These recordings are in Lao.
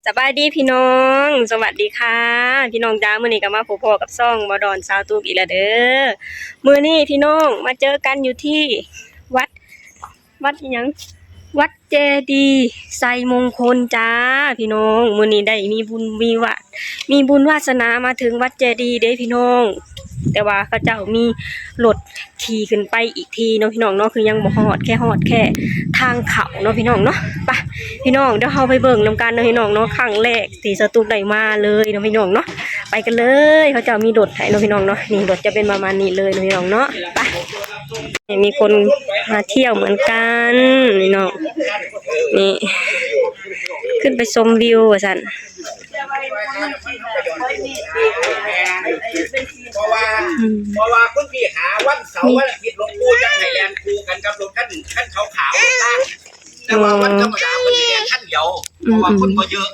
ສະບາຍດີພີ່ນ້ອງ ສະຫວັດດີຄ່ະ ພີ່ນ້ອງຈ້າ. ມື້ນີ້ກໍມາພົບພໍ້ກັບຊ່ອງບໍ່ດອນຊາວຕຸກອີກແລ້ວເດີ. ມື້ນີ້ພີ່ນ້ອງມາເຈີກັນຢູ່ທີ່ວັດ ວັດອີ່ຫຍັງ ວັດເຈດີໄຊມົງຄົນຈ້າພີ່ນ້ອງ. ມື້ນີ້ໄດ້ມີບຸນມີວາ ມີບຸນວາສະໜາມາເຖິງວັດເຈດີເດ້ພີ່ນ້ອງ, ແຕ່ວ່າເຂົາເຈົ້າມີລົດຂີ່ຂຶ້ນໄປອີກທີເນາະພີ່ນ້ອງເນາະ, ຄືຍັງບໍ່ຮອດ ແຄ່ຮອດແຄ່ທາງເຂົ້າເນາະພີ່ນ້ອງເນາະ. ໄປພີ່ນ້ອງ ດຽວເຮົາໄປເບິ່ງນຳກັນເນາະພີ່ນ້ອງເນາະ, ຄັ້ງແລກທີ່ສາວຕຸກໄດ້ມາເລີຍເນາະພີ່ນ້ອງເນາະ. ໄປກັນເລີຍ ເຂົາເຈົ້າມີລົດໃຫ້ເນາະພີ່ນ້ອງເນາະ. ນີ້ລົດຈະເປັນປະມານນີ້ເລີຍເນາະພີ່ນ້ອງເນາະ. ໄປ ນີ້ມີຄົນມາທ່ຽວເໝືອນກັນພີ່ນ້ອງ. ນີ້ ຂຶ້ນໄປຊົມວິວວ່າຊັ້ນ. ເພາະວ່າ ອືມ ເພາະວ່າຄຸນພີ່ຫາວັນເສົາ ນີ້ ວັນອາທິດ ຫຼວງປູ່ຈັ່ງໃຫ້ແລ່ນຄູ່ກັນກັບລົດຄັນ ຄັນຂາວໆ ແຕ່ວ່າວັນທຳມະດາເພິ່ນຊິແລ່ນຄັນດຽວ ເພາະວ່າຄົນບໍ່ເຍີະ.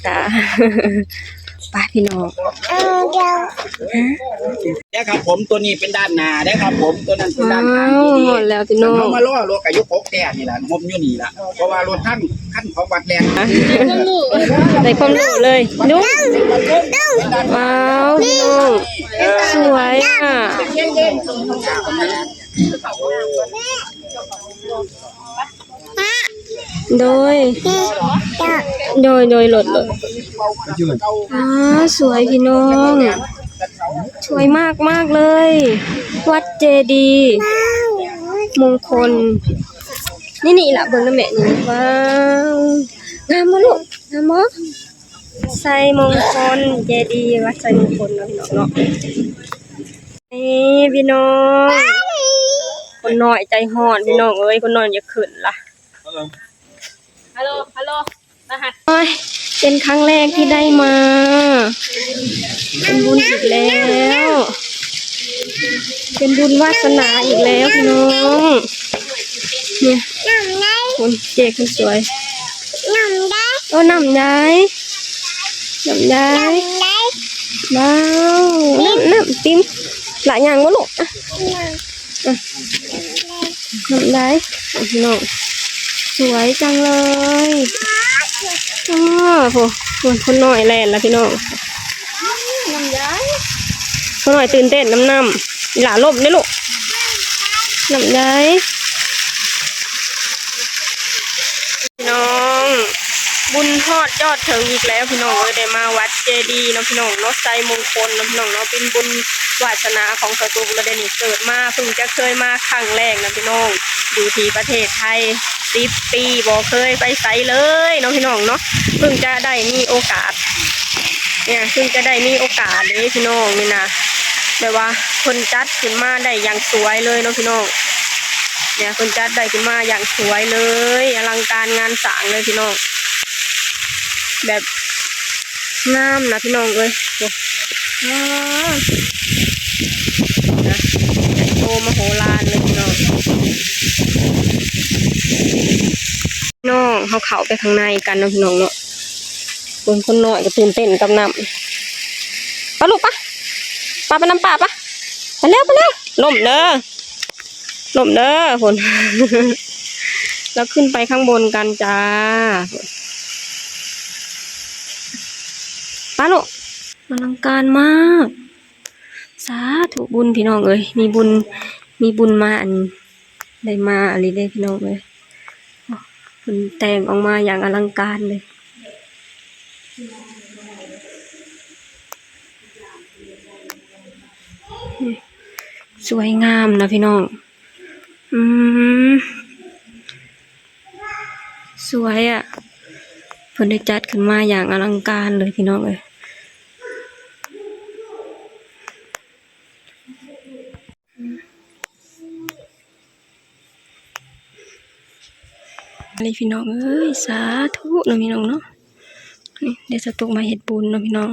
ຈ້າ ໄປພີ່ນ້ອງ. ເອີ ດຽວ ຮະ ເດ້ອຄັບຜົມ, ຕົວນີ້ເປັນດ້ານໜ້າເດ້ອຄັບຜົມ, ຕົວນັ້ນເປັນດ້ານຂ້າງ. ອ້າວ ຮອດແລ້ວພີ່ນ້ອງ. ເຮົາມາລໍລົດກະຢູ່ກົກແຕ້ນີ້ລະ, ຫົບຢູ່ນີ້ລະ, ເພາະວ່າລົດຄັນ ຄັນຂອງວັດແລ່ນ. ໄດ້ຄວາມຮູ້ເລີຍ. ດູ ວ້າວ ພີ່ນ້ອງ ສວຍອະ. ໂດຍ ໂດຍ ໂດຍ ລົດ ລົດ. ອ້າ ສວຍພີ່ນ້ອງ ສວຍມາກໆ ເລີຍ ວັດເຈດີມົງຄົນ. ນີ້ໆ ລະເບິ່ງນຳແມ່ນີ້. ວ້າວ ງາມບໍ່ລູກ ງາມບໍ່? ໄຊມົງຄົນ ເຈດີວັດໄຊມົງຄົນເນາະພີ່ນ້ອງເນາະ. ນີ້ພີ່ນ້ອງ ຄົນນ້ອຍໃຈຮ້ອນພີ່ນ້ອງເອີຍ, ຄົນນ້ອຍຢາກຂຶ້ນລະ. ຮາໂລ ຮາໂລ ຮາໂລ ລະຫັດ. ໂອ້ຍ ເປັນຄັ້ງແລກທີ່ໄດ້ມາ ເປັນບຸນອີກແລ້ວ ເປັນບຸນວາສະໜາອີກແລ້ວພີ່ນ້ອງ. ນີ້ ນ້ຳໃດ ຄົນເຈຄົນສວຍ ນ້ຳໃດ ໂອ້ ນ້ຳໃດ ນ້ຳໃດ. ນ້ຳໃດ ວ້າວ ນ້ຳ ນ້ຳຕິມ ຫຼາຍຢ່າງບໍ່ລູກ? ອ່ະ ນ້ຳ ອ່ະ ນ້ຳໃດ ພີ່ນ້ອງ ສວຍຈັງເລີຍ. ອໍ ໂອ້ ຄົນນ້ອຍແລ່ນລະພີ່ນ້ອງ. ນ້ຳໃດ ຄົນນ້ອຍຕື່ນເຕັ້ນນຳນ້ຳ. ອີຫຼ້າລົ້ມເດ້ລູກ. ນ້ຳໃດ ພີ່ນ້ອງ ບຸນຮອດຍອດເຖິງອີກແລ້ວພີ່ນ້ອງເອີຍ. ໄດ້ມາວັດເຈດີເນາະພີ່ນ້ອງເນາະ ໄຊມົງຄົນເນາະພີ່ນ້ອງເນາະ. ເປັນບຸນວາສະໜາຂອງສາວຕຸກລະເດ້ນີ້, ເກີດມາເພິ່ງຈະເຄີຍມາຄັ້ງແລກນະພີ່ນ້ອງ ຢູ່ທີ່ປະເທດໄທ ສິບປີ ບໍ່ເຄີຍໄປໃສເລີຍເນາະພີ່ນ້ອງເນາະ. ເພິ່ງຈະໄດ້ມີໂອກາດ ເນຍ ເພິ່ງຈະໄດ້ມີໂອກາດເດ້ພີ່ນ້ອງ. ນີ້ນະ ແບບວ່າເພິ່ນຈັດຂຶ້ນມາໄດ້ຢ່າງສວຍເລີຍເນາະພີ່ນ້ອງ. ເນຍ ເພິ່ນຈັດໄດ້ຂຶ້ນມາຢ່າງສວຍເລີຍ ອະລັງການງານສ້າງເລີຍພີ່ນ້ອງ. ແບບງາມນະພີ່ນ້ອງເອີຍ. ໂອ້ ວ້າວ ນະ ໃຫຍ່ໂຕມະໂຫລານເລີຍພີ່ນ້ອງ. ນ້ອງ ເຮົາເຂົ້າໄປຂ້າງໃນກັນເນາະພີ່ນ້ອງເນາະ. ເບິ່ງຄົນນ້ອຍກໍຕື່ນເຕັ້ນກັບນ້ຳ. ປະລູກປະ ປະໄປນຳປ້າປະ. ໄປແລ້ວ ໄປແລ້ວ ລົ້ມເດີ ລົ້ມເດີພຸ້ນ. ລາວຂຶ້ນໄປຂ້າງບົນກັນຈ້າ ປະລູກ. ອະລັງການມາກ ສາທຸບຸນພີ່ນ້ອງເອີຍ. ມີບຸນ ມີບຸນມາ ອັນ ໄດ້ມາອີ່ຫຼີເດ້ພີ່ນ້ອງເອີຍ. ເພິ່ນແຕ່ງອອກມາຢ່າງອະລັງການເລີຍ. ສວຍງາມນະພີ່ນ້ອງ. ອືມ ສວຍອະ ເພິ່ນໄດ້ຈັດຂຶ້ນມາຢ່າງອະລັງການເລີຍພີ່ນ້ອງເອີຍ. ອັນນີ້ພີ່ນ້ອງເອີຍ ສາທຸເນາະພີ່ນ້ອງເນາະ. ນີ້ ດຽວສາວຕຸກມາເຮັດບຸນເນາະພີ່ນ້ອງ.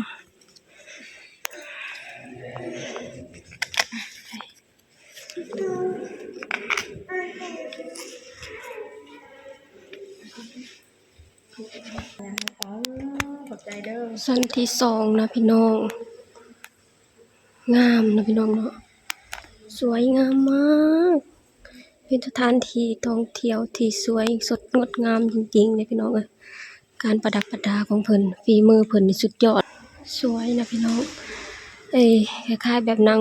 ຊັ້ນທີສອງນະພີ່ນ້ອງ. ງາມເນາະພີ່ນ້ອງເນາະ ສວຍງາມມາກ ເປັນສະຖານທີ່ທ່ອງທ່ຽວທີ່ສວຍສົດງົດງາມຈິງໆ ເລີຍພີ່ນ້ອງເອີຍ. ໄກ ການປະດັບປະດາຂອງເພິ່ນ ຝີມືເພິ່ນນີ້ສຸດຍອດ ສວຍນະພີ່ນ້ອງ. ເອີຍ ຄ້າຍໆແບບໜັງ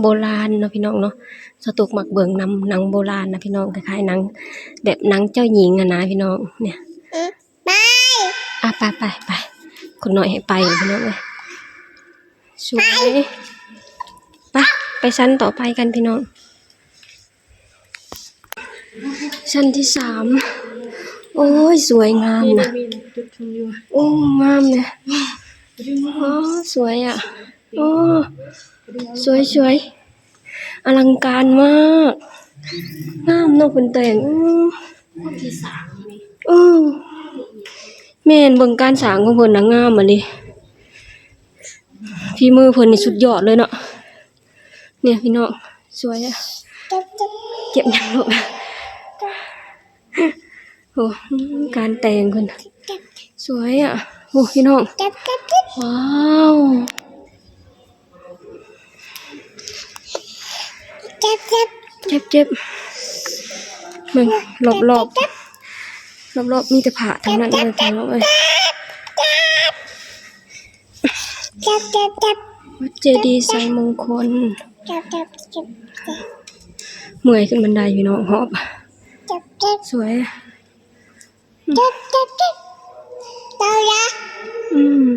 ໂບລານເນາະພີ່ນ້ອງເນາະ. ສາວຕຸກມັກເບິ່ງນຳ ໜັງໂບລານນະພີ່ນ້ອງ ຄ້າຍໆໜັງ ແບບໜັງເຈົ້າຍິງຫັ້ນນະພີ່ນ້ອງ. ເນຍ ໄປ ອ່ະ ໄປໆໆ ຄົນນ້ອຍໃຫ້ໄປແລ້ວພີ່ນ້ອງເອີຍ. ສວຍ ໄປ ໄປຊັ້ນຕໍ່ໄປກັນພີ່ນ້ອງ. ຊັ້ນທີສາມ ໂອ້ຍ ສວຍງາມນະ. ໂອ້ ງາມນະ. ອໍ ສວຍອະ. ໂອ້ ສວຍໆ ອະລັງການມາກ. ງາມເນາະເພິ່ນແຕ່ງ. ເອີ ເອີ ແມ່ນ ເບິ່ງການສ້າງຂອງເພິ່ນນະ ງາມອີ່ຫຼີ. ຝີມືເພິ່ນນີ້ສຸດຍອດເລີຍເນາະ. ເນຍພີ່ນ້ອງ ສວຍອະ. ເຈັບຫຍັງລູກ? ໂອ້ ການແຕ່ງເພິ່ນສວຍອະ. ໂອ້ ພີ່ນ້ອງ ວ້າວ ເຈັບໆ ເຈັບໆ. ເບິ່ງລອບໆ ລອບໆມີແຕ່ພະທັງນັ້ນເລີຍພີ່ນ້ອງເອີຍ. ເຈັບ ເຈັບ ເຈັບ ເຈັບ ວັດເຈດີໄຊມົງຄົນ. ເຈັບ ເຈັບ ເຈັບ ເຈັບ ເມື່ອຍຂຶ້ນບັນໄດພີ່ນ້ອງ ຫອບ. ເຈັບ ເຈັບ ສວຍ ເຈັບ ເຈັບ ເຈັບ ເອົາລະ ອືມ.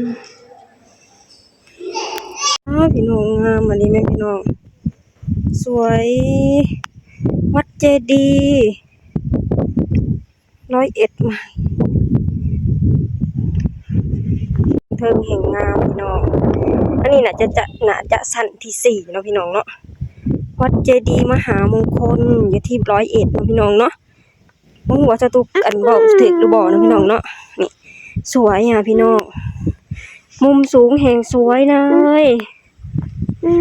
ອ້າວ ພີ່ນ້ອງ ງາມອັນນີ້ແມ່ນພີ່ນ້ອງ ສວຍ ວັດເຈດີ ຮ້ອຍເອັດ ມາ ເທິງແຫ່ງງາມພີ່ນ້ອງ. ອັນນີ້ໜ້າຈະ ຈະ ໜ້າຈະຊັ້ນທີສີ່ເນາະພີ່ນ້ອງເນາະ. ວັດເຈດີມະຫາມົງຄົນ ຢູ່ທີ່ຮ້ອຍເອັດເນາະພີ່ນ້ອງເນາະ. ບໍ່ຮູ້ວ່າສາວຕຸກ ອັນ ເວົ້າຖືກຫຼືບໍ່ເນາະພີ່ນ້ອງເນາະ. ນີ້ ສວຍອະພີ່ນ້ອງ ມຸມສູງແຮ່ງສວຍເລີຍ. ອືມ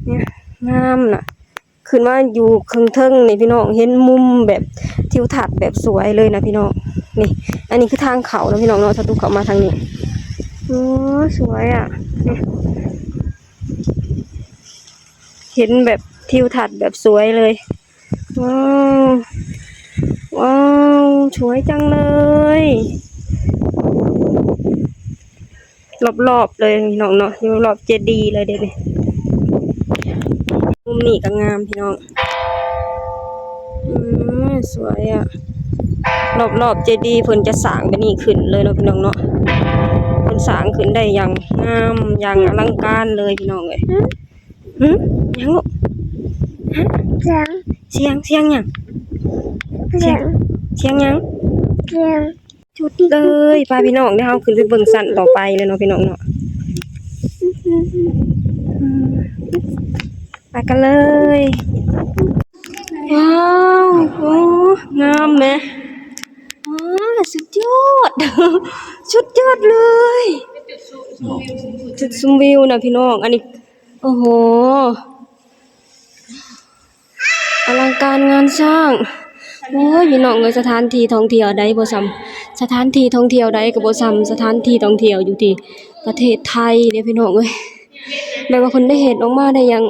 ເນຍ ງາມນະ. ຂຶ້ນມາຢູ່ເທິງໆນີ້ພີ່ນ້ອງ ເຫັນມຸມແບບທິວທັດແບບສວຍເລີຍນະພີ່ນ້ອງ. ນີ້ ອັນນີ້ຄືທາງເຂົ້າເນາະພີ່ນ້ອງເນາະ ສາວຕຸກເຂົ້າມາທາງນີ້. ໂອ້ ສວຍອະ ນີ້ ເຫັນແບບທິວທັດແບບສວຍເລີຍ. ວ້າວ ວ້າວ ສວຍຈັງເລີຍ. ລອບໆເລີຍພີ່ນ້ອງເນາະ ຢູ່ລອບເຈດີເລີຍເດ້ນີ້. ມຸມນີ້ກໍງາມພີ່ນ້ອງ. ອືມ ສວຍອະ. ລອບໆເຈດີເພິ່ນຈະສ້າງແບບນີ້ຂຶ້ນເລີຍເນາະພີ່ນ້ອງເນາະ. ເພິ່ນສ້າງຂຶ້ນໄດ້ຢ່າງງາມ ຢ່າງອະລັງການເລີຍພີ່ນ້ອງເອີຍ. ຫຶ ຫຍັງລູກ? ຮະ? ສຽງ ສຽງ ສຽງຫຍັງ? ສຽງ ສຽງຫຍັງ? ສຽງ ຈຸດເລີຍ. ໄປພີ່ນ້ອງ ດຽວເຮົາຂຶ້ນໄປເບິ່ງຊັ້ນຕໍ່ໄປເລີຍເນາະພີ່ນ້ອງເນາະ. ອືມ ໄປກັນເລີຍ. ວ້າວ ໂອ້ ງາມແມະ. ວ້າວ ສຸດຍອດ ສຸດຍອດເລີຍ. ຈຸດຊົມວິວນະພີ່ນ້ອງ ອັນນີ້ ໂອ້ໂຫ ອະລັງການງານສ້າງ. ໂອ້ຍ ພີ່ນ້ອງເອີຍ ສະຖານທີ່ທ່ອງທ່ຽວໃດບໍ່ສ່ຳ ສະຖານທີ່ທ່ອງທ່ຽວໃດກໍບໍ່ສ່ຳສະຖານທີ່ທ່ອງທ່ຽວຢູ່ທີ່ປະເທດໄທເດ້ພີ່ນ້ອງເອີຍ. ແບບວ່າເພິ່ນໄດ້ເຮັດອອກມາໄດ້ຢ່າງ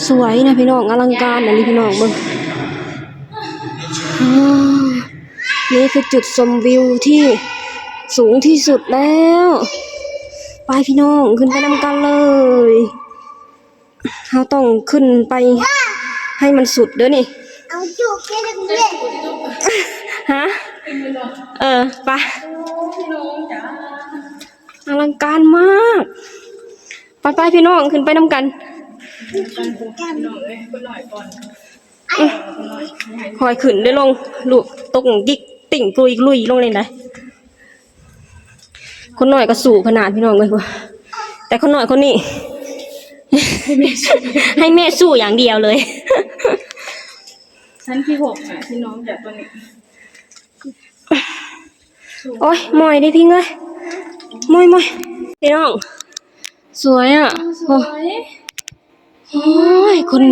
ສວຍນະພີ່ນ້ອງ ອະລັງການອີ່ຫຼີພີ່ນ້ອງເບິ່ງ. ອາ ນີ້ຄືຈຸດຊົມວິວທີ່ສູງທີ່ສຸດແລ້ວ. ໄປພີ່ນ້ອງ ຂຶ້ນໄປນຳກັນເລີຍ. ເຮົາຕ້ອງຂຶ້ນໄປໃຫ້ມັນສຸດເດີນີ້. ເອົາຈຸກເກັບເລີຍ ຮະ? ເອີ ໄປ. ອະລັງການມາກ. ໄປໆ ພີ່ນ້ອງ ຂຶ້ນໄປນຳກັນ. ຄ່ອຍຂຶ້ນເດີ ລົງລູກ ຕົກກິກຕິ່ງກຸຍລຸຍລົງເລີຍໄດ໋. ຄົນນ້ອຍກໍສູ້ຂະໜາດພີ່ນ້ອງເອີຍ ແຕ່ຄົນນ້ອຍຄົນນີ້ ໃຫ້ແມ່ສູ້ ໃຫ້ແມ່ສູ້ຢ່າງດຽວເລີຍ. ຊັ້ນທີຫົກນະພີ່ນ້ອງ ຈາກຕົວນີ້ ໂອ້ຍ ໝ້ອຍເດ້ພິງເອີຍ ໝ້ອຍໆ ພີ່ນ້ອງ. ສວຍອະ ໂອ້ຍ ຄົນ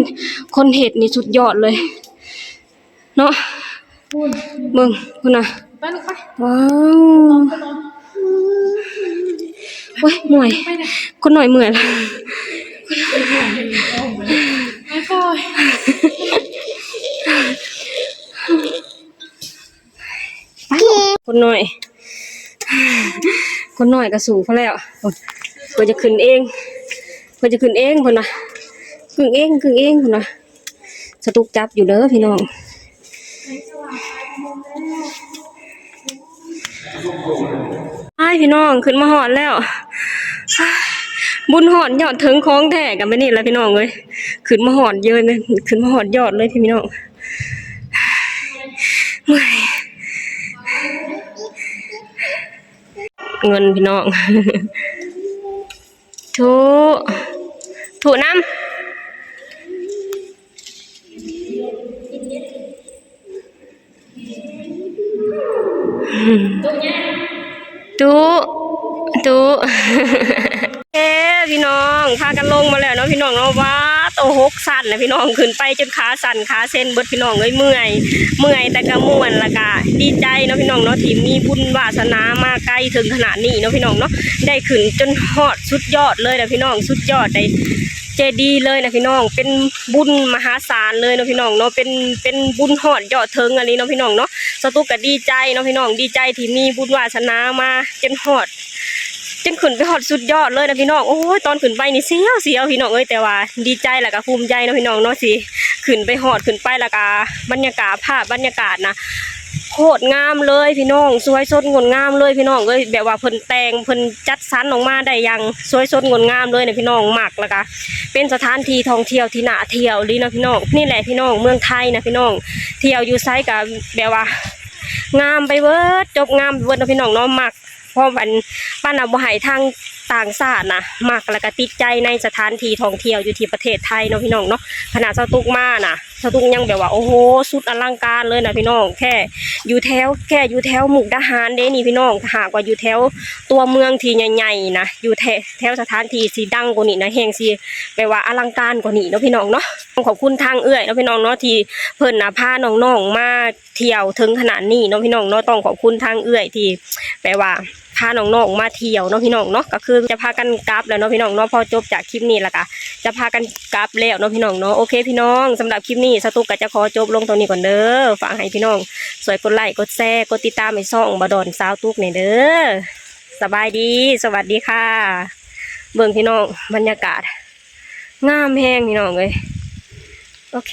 ຄົນເຮັດນີ້ສຸດຍອດເລີຍເນາະ. ເບິ່ງພຸ້ນນະ ໄປລູກໄປ ວ້າວ ໂອ້ຍ ເມື່ອຍ ຄົນນ້ອຍເມື່ອຍລະ ໄປ ໄປລູກ. ຄົນນ້ອຍ ຄົນນ້ອຍກໍສູ້ເຂົາແລ້ວ. ເພິ່ນຈະຂຶ້ນເອງ ເພິ່ນຈະຂຶ້ນເອງ ເພິ່ນວ່າ ຂຶ້ນເອງ ຂຶ້ນເອງ ເພິ່ນວ່າ. ສະຕຸກຈັບຢູ່ເດີພີ່ນ້ອງ. ອ້າຍ ພີ່ນ້ອງ ຂຶ້ນມາຮອດແລ້ວ. ບຸນຮອດຍອດເທິງຂອງແທ້ກໍແບບນີ້ແຫຼະພີ່ນ້ອງເອີຍ. ຂຶ້ນມາຮອດເຢີຍ ຂຶ້ນມາຮອດຍອດເລີຍພີ່ນ້ອງ. ເມື່ອຍ ເງິນພີ່ນ້ອງ. ທຸ ທຸນຳ. ຕຸ ຕຸ ເອີ ພີ່ນ້ອງ ພາກັນລົງມາແລ້ວເນາະພີ່ນ້ອງເນາະ. ວ້າ ໂຕ ຫົກຊັ້ນນະພີ່ນ້ອງ ຂຶ້ນໄປຈົນຂາສັ່ນຂາເຊັນເບິດພີ່ນ້ອງເອີຍ. ເມື່ອຍ ເມື່ອຍແຕ່ກະມ່ວນ ແລ້ວກະດີໃຈເນາະພີ່ນ້ອງເນາະ ທີ່ມີບຸນວາສະໜາມາໄກເຖິງຂະໜາດນີ້ເນາະພີ່ນ້ອງເນາະ. ໄດ້ຂຶ້ນຈົນຮອດສຸດຍອດເລີຍນະພີ່ນ້ອງ ສຸດຍອດໄດ ເຈດີເລີຍນະພີ່ນ້ອງ. ເປັນບຸນມະຫາສານເລີຍເນາະພີ່ນ້ອງເນາະ ເປັນ ເປັນບຸນຮອດຍອດເທິງອີ່ຫຼີເນາະພີ່ນ້ອງເນາະ. ສາວຕຸກກໍດີໃຈເນາະພີ່ນ້ອງ ດີໃຈທີ່ມີບຸນວາສະໜາມາຈົນຮອດ ຈົນຂຶ້ນໄປຮອດສຸດຍອດເລີຍນະພີ່ນ້ອງ. ໂອ້ຍ ຕອນຂຶ້ນໄປນີ້ສຽວໆ ພີ່ນ້ອງເອີຍ ແຕ່ວ່າດີໃຈ ແລ້ວກໍພູມໃຈເນາະພີ່ນ້ອງເນາະ ທີ່ຂຶ້ນໄປຮອດ ຂຶ້ນໄປ ແລ້ວກໍບັນຍາກາດ ພາບບັນຍາກາດນະ ໂຄດງາມເລີຍພີ່ນ້ອງ ສວຍສົດງົດງາມເລີຍພີ່ນ້ອງເອີຍ. ແບບວ່າເພິ່ນແຕ່ງ ເພິ່ນຈັດສັນອອກມາໄດ້ຢ່າງສວຍສົດງົດງາມເລີຍນະພີ່ນ້ອງ. ມັກ ແລ້ວກະເປັນສະຖານທີ່ທ່ອງທ່ຽວທີ່ໜ້າທ່ຽວອີ່ຫຼີນະພີ່ນ້ອງ. ນີ້ແຫຼະພີ່ນ້ອງ ເມືອງໄທນະພີ່ນ້ອງ ທ່ຽວຢູ່ໃສກະແບບວ່າງາມໄປເບິດ ຈົບງາມໄປເບິດເນາະພີ່ນ້ອງເນາະ. ມັກ ເພາະອັນ ປານວ່າບໍ່ໃຫ້ທາງຕ່າງຊາດນະມັກ ແລ້ວກະຕິດໃຈໃນສະຖານທີ່ທ່ອງທ່ຽວຢູ່ທີ່ປະເທດໄທເນາະພີ່ນ້ອງເນາະ. ຂະໜາດສາວຕຸກມານະ ສາວຕຸກຍັງແບບວ່າ ໂອ້ໂຫ ສຸດອະລັງການເລີຍນະພີ່ນ້ອງ. ແຄ່ຢູ່ແຖວ ແຄ່ຢູ່ແຖວມຸກດາຫານເດ້ນີ້ພີ່ນ້ອງ ຖ້າຫາກວ່າຢູ່ແຖວຕົວເມືອງທີ່ໃຫຍ່ໆນະ ຢູ່ແຖ ແຖວສະຖານທີ່ຊິດັງກວ່ານີ້ນະ ແຮ່ງຊິແບບວ່າອະລັງການກວ່ານີ້ເນາະພີ່ນ້ອງເນາະ. ຕ້ອງຂອບຄຸນທາງເອື້ອຍເນາະພີ່ນ້ອງເນາະ ທີ່ເພິ່ນນະພານ້ອງໆມາ ທ່ຽວເຖິງຂະໜາດນີ້ເນາະພີ່ນ້ອງເນາະ. ຕ້ອງຂອບຄຸນທາງເອື້ອຍທີ່ແບບວ່າພານ້ອງໆມາທ່ຽວເນາະພີ່ນ້ອງເນາະ. ກໍຄືຈະພາກັນກັບແລ້ວເນາະພີ່ນ້ອງເນາະ. ພໍຈົບຈາກຄລິບນີ້ແລ້ວກໍຈະພາກັນກັບແລ້ວເນາະພີ່ນ້ອງເນາະ. ໂອເຄພີ່ນ້ອງ ສຳລັບຄລິບນີ້ສາວຕຸກກໍຈະຂໍຈົບລົງເທົ່ານີ້ກ່ອນເດີ. ຝາກໃຫ້ພີ່ນ້ອງຊ່ວຍກົດໄລກົດແຊ ກົດຕິດຕາມໃຫ້ຊ່ອງບ່າວດອນສາວຕຸກແດ່ເດີ. ສະບາຍດີ ສະຫວັດດີຄ່ະ. ເບິ່ງພີ່ນ້ອງ ບັນຍາກາດງາມແຮງພີ່ນ້ອງເອີຍ. ໂອເຄ.